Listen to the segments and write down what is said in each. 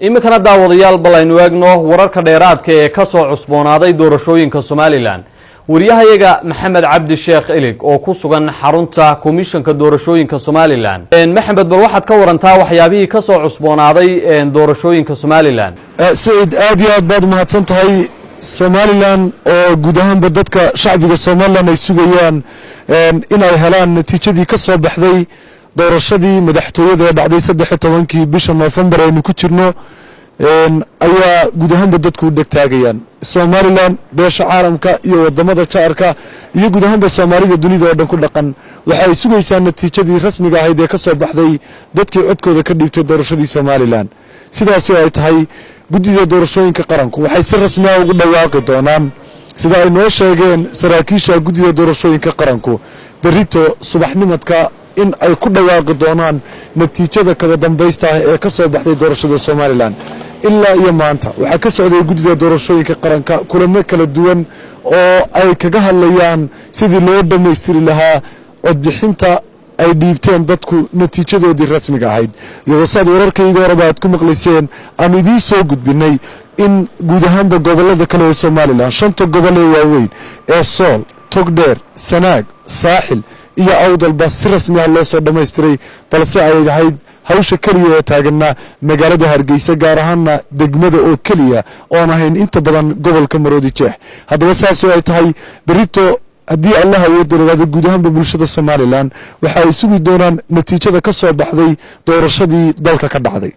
Iminkana, daawadayaal, bal aynu eegno wararka dheeraadka ee kasoo cusboonaaday doorashooyinka Somaliland. Wariyahayaga Maxamed Cabdi Sheekh Ilig oo ku sugan xarunta Komishanka Doorashooyinka Somaliland. Maxamed, bal waxaad ka warantaa waxyaabihii kasoo cusboonaaday doorashooyinka Somaliland. Sacid, aad iyo aad baad umahadsan tahay. Somaliland oo guud ahaanba dadka shacbiga Somaliland ay sugayaan in ay helaan natiijadii ka soo baxday doorashadii madaxtooyada ee dhacday 13-kii bisha Noofembar aynu ku jirno ayaa guud ahaanba dadku u dhegtaagayaan. Somaliland, beesha caalamka iyo wadamada jaarka iyo guud ahaanba Soomaalida dunida oo dhan ku dhaqan waxa ay sugaysaa natiijadii rasmiga ahayd ee ka soo baxday dadkii codkooda ka dhiibtay doorashadii Somaliland. Sidaasi oo ay tahay, Guddida Doorashooyinka Qaranku waxay si rasmi ah ugu dhawaaqi doonaan, sida ay noo sheegeen saraakiisha Guddida Doorashooyinka Qaranku, berito subaxnimadka in ay ku dhawaaqi doonaan natiijada kaba dambaysta ah ee ka soo baxday doorashada Somaliland. Ilaa iyo maanta waxaa ka socday Guddida Doorashooyinka Qaranka kulamo kala duwan oo ay kaga hadlayaan sidii loo dhammaystiri lahaa codbixinta ay dhiibteen dadku natiijadoodii rasmiga ahayd, iyadoo saad wararkayga horeba aad ku maqlayseen aanu idiin soo gudbinay in guud ahaanba gobolada kale ee Somaliland, shanta gobol ee waaweyn ee Sool, Togdheer, Sanaag, Saaxil iyo Awdalba, si rasmi ah loo soo dhammaystiray, balse ay ahayd hawsha keliya oo taaganaa magaalada Hargeysa, gaar ahaana degmada oo keliya oon ahayn inta badan gobolka Maroodi Jeex. Haddaba, saasoo ay tahay, berito haddii Allah awoodda ladaado, guud ahaanba bulshada Somaliland waxa ay sugi doonaan natiijada ka soo baxday doorashadii dalka ka dhacday.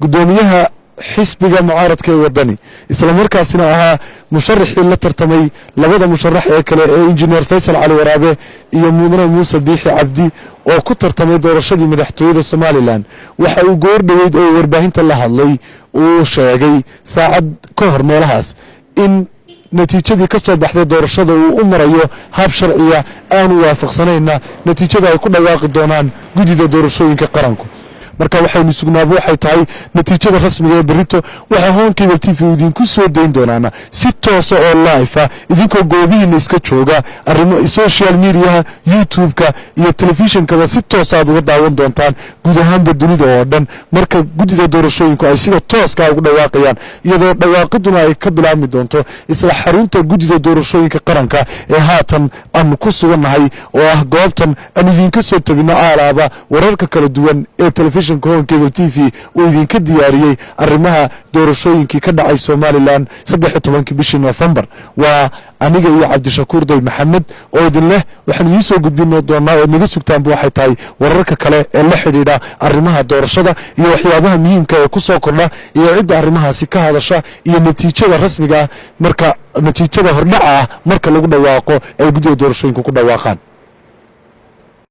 Guddoomiyaha xisbiga mucaaradka ee Wadani, islamarkaasina ahaa musharaxii la tartamay labada musharax ee kale ee Injineer Faysal Cali Waraabe iyo mudane Muuse Biixi Cabdi oo ku tartamay doorashadii madaxtooyada Somaliland, waxa uu goor dhoweyd oo warbaahinta la hadlay uu sheegay saacad ka hor meelahaas in natiijadii ka soo baxday doorashada uu u marayo hab sharciya, aanu waafaqsanayna natiijada ay ku dhawaaqi doonaan Guddida Doorashooyinka Qaranku. Marka waxaynu sugnaaba waxay tahay natiijada rasmiga ee berito. Waxaa Horn Cable TV idinku soo dayn doonaana si toosa oo live ah, idinkoo goobihiina iska jooga, arrimo social mediaha, YouTube-ka iyo telefishinkaba si toosa aad uga daawan doontaan guud ahaanba dunida oo dhan marka Guddida Doorashooyinku ay sida tooska ugu dhawaaqayaan, iyadoo dhawaaqiduna ay ka bilaabmi doonto isla xarunta Guddida Doorashooyinka Qaranka ee haatan aanu ku sugannahay, oo ah goobtan aan idinka soo tabino aalaaba wararka kala duwan ee telefishinka Horn Cable TV uu idinka diyaariyey arrimaha doorashooyinkii ka dhacay Somaliland 13-kii bishii Noofembar. Waa aniga iyo Cabdishakuur Day Maxamed oo idin leh waxaan idiin soo gudbin doonaa ood naga sugtaanba waxay tahay wararka kale ee la xidhiidha arrimaha doorashada iyo waxyaabaha muhiimka ee ku soo kordha iyo cidda arrimahaasi ka hadasha iyo natiijada rasmiga ah, marka natiijada hordhaca ah marka lagu dhawaaqo ay Guddida Doorashooyinka ku dhawaaqaan.